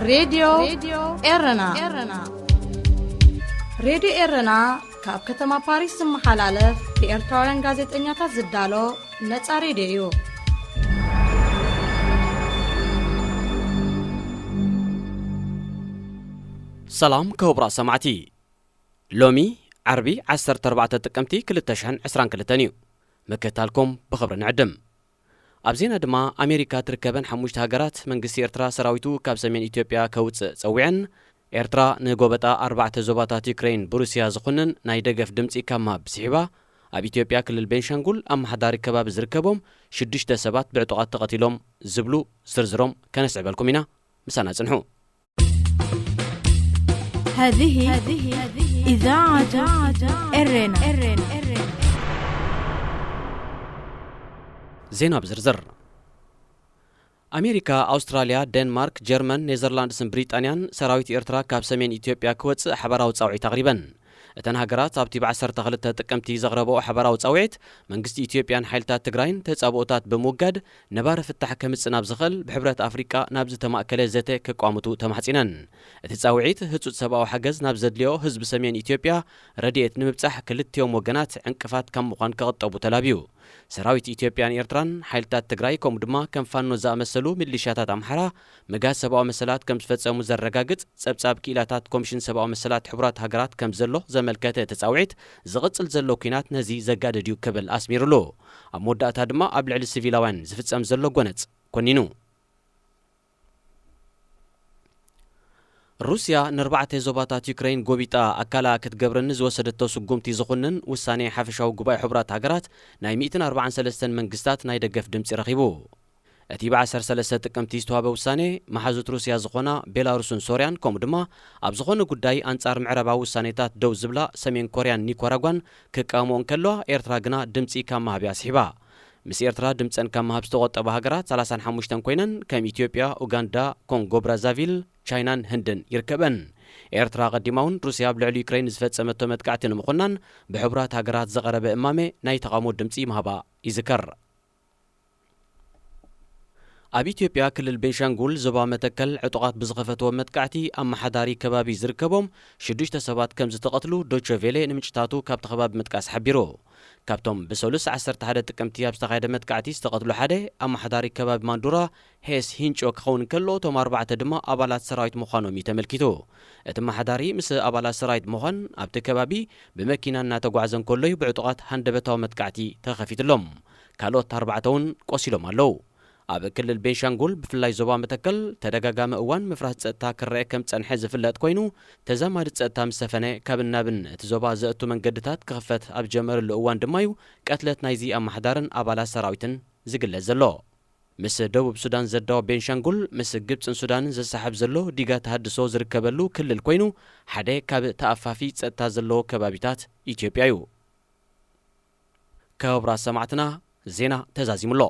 ሬድዮ ኤረና። ሬድዮ ኤረና ካብ ከተማ ፓሪስ ዝመሓላለፍ ብኤርትራውያን ጋዜጠኛታት ዝዳሎ ነጻ ሬድዮ እዩ። ሰላም ክቡራት ሰማዕቲ፣ ሎሚ ዓርቢ ዓሰርተ ኣርባዕተ ጥቅምቲ ክልተ ሽሕን ዕስራን ክልተን እዩ። ምክትታልኩም ብኽብሪ ንዕድም። ኣብ ዜና ድማ፣ ኣሜሪካ ትርከበን ሓሙሽተ ሃገራት፣ መንግስቲ ኤርትራ ሰራዊቱ ካብ ሰሜን ኢትዮጵያ ከውጽእ ጸዊዐን፣ ኤርትራ ንጎበጣ ኣርባዕተ ዞባታት ዩክረይን ብሩስያ ዝኹንን ናይ ደገፍ ድምጺ ካብ ምሃብ ስሒባ፣ ኣብ ኢትዮጵያ ክልል ቤንሻንጉል ኣመሓዳሪ ከባቢ ዝርከቦም ሽዱሽተ ሰባት ብዕጡቓት ተቐቲሎም ዝብሉ ዝርዝሮም ከነስዕበልኩም ኢና። ምሳና ጽንሑ። هذه إذاعة إرنا. ዜና ብዝርዝር። ኣሜሪካ፣ ኣውስትራልያ፣ ዴንማርክ፣ ጀርመን፣ ኔዘርላንድስን ብሪጣንያን ሰራዊት ኤርትራ ካብ ሰሜን ኢትዮጵያ ክወጽእ ሓበራዊ ጻውዒት ኣቕሪበን። እተን ሃገራት ኣብቲ ብ ዓሰርተ ክልተ ጥቅምቲ ዘቕረበኦ ሓበራዊ ጻውዒት፣ መንግስቲ ኢትዮጵያን ሓይልታት ትግራይን ተጻብኦታት ብምውጋድ ነባሪ ፍታሕ ከምጽእ ናብ ዝኽእል ብሕብረት ኣፍሪቃ ናብ ዝተማእከለ ዘተ ክቋምቱ ተማሕጺነን። እቲ ጻውዒት፣ ህጹጽ ሰብኣዊ ሓገዝ ናብ ዘድልዮ ህዝቢ ሰሜን ኢትዮጵያ ረድኤት ንምብጻሕ ክልቲኦም ወገናት ዕንቅፋት ካብ ምዃን ክቕጠቡ ተላብዩ። ሰራዊት ኢትዮጵያን ኤርትራን ሓይልታት ትግራይ ከምኡ ድማ ከም ፋኖ ዝኣመሰሉ ሚሊሻታት ኣምሓራ ምጋት ሰብኣዊ መሰላት ከም ዝፈጸሙ ዘረጋግጽ ጸብጻብ ክኢላታት ኮሚሽን ሰብኣዊ መሰላት ሕቡራት ሃገራት ከም ዘሎ ዘመልከተ እቲ ጻውዒት፣ ዝቕጽል ዘሎ ኲናት ነዚ ዘጋድድ እዩ ክብል ኣስሚሩሉ። ኣብ መወዳእታ ድማ ኣብ ልዕሊ ሲቪላውያን ዝፍጸም ዘሎ ጎነጽ ኮኒኑ። ሩስያ ንኣርባዕተ ዞባታት ዩክረይን ጎቢጣ ኣካላ ክትገብረኒ ዝወሰደቶ ስጉምቲ ዝኹንን ውሳኔ ሓፈሻዊ ጉባኤ ሕቡራት ሃገራት ናይ ሚእትን ኣርባዓን ሰለስተን መንግስታት ናይ ደገፍ ድምጺ ረኺቡ። እቲ ብ ዓሰርተ ሰለስተ ጥቅምቲ ዝተዋበ ውሳኔ፣ መሓዙት ሩስያ ዝኾና ቤላሩስን ሶርያን፣ ከምኡ ድማ ኣብ ዝኾነ ጉዳይ ኣንጻር ምዕራባዊ ውሳኔታት ደው ዝብላ ሰሜን ኮርያን ኒኳራጓን ክቃወምኦ እንከለዋ፣ ኤርትራ ግና ድምጺ ካብ ምሃብ እያ ኣስሒባ። ምስ ኤርትራ ድምጸን ካብ ምሃብ ዝተቖጠባ ሃገራት ሰላሳን ሓሙሽተን ኮይነን፣ ከም ኢትዮጵያ፣ ኡጋንዳ፣ ኮንጎ ብራዛቪል፣ ቻይናን ህንድን ይርከበን። ኤርትራ ኣቐዲማ እውን ሩስያ ኣብ ልዕሊ ዩክረይን ዝፈጸመቶ መጥቃዕቲ ንምኹናን ብሕቡራት ሃገራት ዝቐረበ እማመ ናይ ተቓውሞ ድምጺ ምሃባ ይዝከር። ኣብ ኢትዮጵያ ክልል ቤንሻንጉል ዞባ መተከል ዕጡቓት ብዝኸፈትዎ መጥቃዕቲ ኣመሓዳሪ ከባቢ ዝርከቦም ሽዱሽተ ሰባት ከም ዝተቐትሉ ዶቸ ቬሌ ንምንጭታቱ ካብቲ ከባቢ ምጥቃስ ሓቢሩ። ካብቶም ብሰሉስ ዓሰርተ ሓደ ጥቅምቲ ኣብ ዝተኻየደ መጥቃዕቲ ዝተቐትሉ ሓደ ኣመሓዳሪ ከባቢ ማንዱራ ሄስ ሂንጮ ክኸውን እንከሎ፣ እቶም ኣርባዕተ ድማ ኣባላት ሰራዊት ምዃኖም እዩ ተመልኪቱ። እቲ ኣመሓዳሪ ምስ ኣባላት ሰራዊት ምዃን ኣብቲ ከባቢ ብመኪና እናተጓዕዘ እንከሎ እዩ ብዕጡቓት ሃንደበታዊ መጥቃዕቲ ተኸፊትሎም። ካልኦት ኣርባዕተ እውን ቆሲሎም ኣለዉ። ኣብ ክልል ቤንሻንጉል ብፍላይ ዞባ መተከል ተደጋጋሚ እዋን ምፍራስ ጸጥታ ክረአ ከም ጸንሐ ዝፍለጥ ኮይኑ፣ ተዛማዲ ጸጥታ ምስ ሰፈነ ካብን ናብን እቲ ዞባ ዘእቱ መንገድታት ክኽፈት ኣብ ጀመረሉ እዋን ድማ እዩ ቀትለት ናይዚ ኣመሓዳርን ኣባላት ሰራዊትን ዝግለጽ ዘሎ። ምስ ደቡብ ሱዳን ዘዳው ቤንሻንጉል ምስ ግብጽን ሱዳንን ዘሰሓብ ዘሎ ዲጋ ተሃድሶ ዝርከበሉ ክልል ኮይኑ፣ ሓደ ካብ ተኣፋፊ ጸጥታ ዘለዎ ከባቢታት ኢትዮጵያ እዩ። ክቡራት ሰማዕትና፣ ዜና ተዛዚሙ ኣሎ።